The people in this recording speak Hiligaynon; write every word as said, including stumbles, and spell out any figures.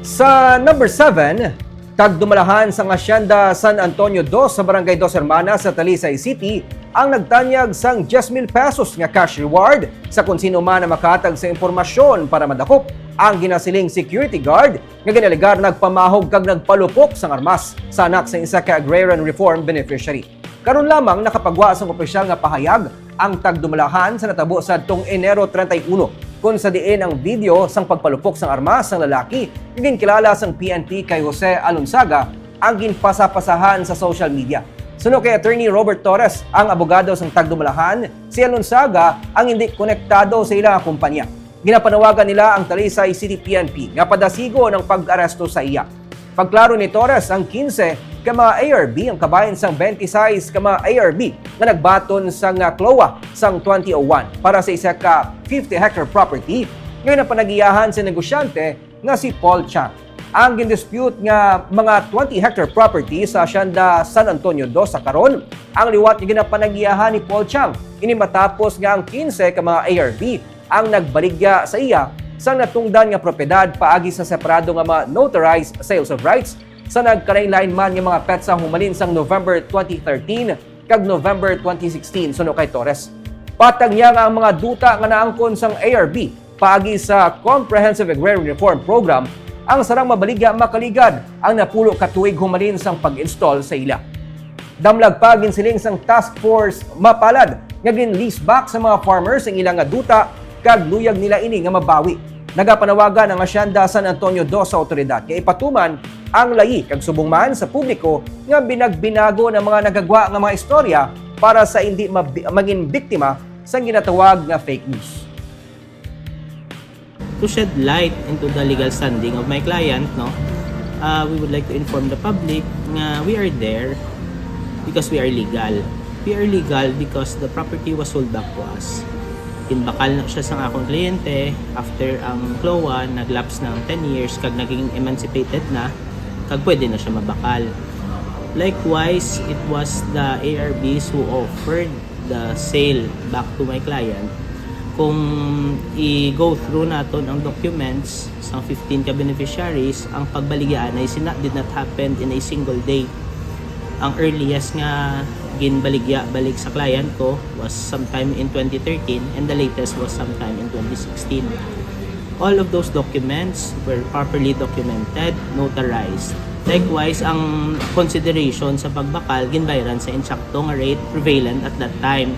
Sa number seven, tagdumalahan sang Hacienda San Antonio Dos sa Barangay Dos Hermanas sa Talisay City ang nagtanyag sang diyes mil pesos nga cash reward sa kon sino man ang makahatag sa impormasyon para madakop ang ginasiling security guard nga ginalegar nagpamahog kag nagpalupok sang armas sa anak sa isa ka agrarian reform beneficiary. Karon lamang nakapagwa sang opisyal nga pahayag ang tagdumalahan sa natabo sadtong Enero treinta y uno, kun sa diin ang video sang pagpalupok sang armas sang lalaki nga ginkilala sang P N P kay Jose Alonzaga ang ginpasapasahan sa social media. Suno kay Attorney Robert Torres, ang abogado sang tagdumalahan, si Alonzaga ang hindi konektado sa ila nga kumpanya. Ginapanawagan nila ang Talisay City P N P nga padasigon ang pag-aresto sa iya. Pagklaro ni Torres, ang kinse ka mga A R B ang kabahin sang twenty-six ka mga A R B nga nagbaton sang, ah, CLOA sang twenty oh one para sa isa ka fifty hectare property nga napanagiyahan sa negosyante nga si Paul Chang. Ang gindispute nga mga twenty hectare property sa Hacienda San Antonio Dos sa karon ang liwat nga ginapanagiyahan ni Paul Chang. Ini matapos nga ang kinse ka mga A R B ang nagbaligya sa iya sang natungdan nga propiedad paagi sa separado nga mga notarized sales of rights sa nagkalainlain man nga mga petsa humalin sang November twenty thirteen kag November twenty sixteen, suno kay Torres. Patag niya nga ang mga duta nga naangkon sang A R B paagi sa Comprehensive Agrarian Reform Program ang sarang mabaligya makaligad ang napulo ka tuig humalin sang pag-install sa ila. Damlag pa, ginsiling sang task force mapalad nga gin-lease back sa mga farmers ang ilang nga duta kag luyag nila ini nga mabawi. Nagapanawagan ang Hacienda San Antonio Dos sa awtoridad nga ipatuman ang layi kag subong man sa publiko nga binagbinagon ang mga nagagwa nga mga istorya para sa indi mabi-, mangin biktima sang ginatawag nga fake news. To shed light into the legal standing of my client, no, uh, we would like to inform the public nga we are there because we are legal. We are legal because the property was sold back to us. Ginbakal na siya sang akong kliyente after ang CLOA nag-lapse ng ten years kag naging emancipated na, kag pwede na siya mabakal. Likewise, it was the A R Bs who offered the sale back to my client. Kung i-go through naton ang documents sang fifteen ka beneficiaries, ang pagbaligya anay sina did not happen in a single day. Ang earliest nga ginbaligya balik sa client ko was sometime in twenty thirteen, and the latest was sometime in twenty sixteen. All of those documents were properly documented, notarized. Likewise, ang consideration sa pagbakal ginbayaran sa insakto nga rate prevalent at that time.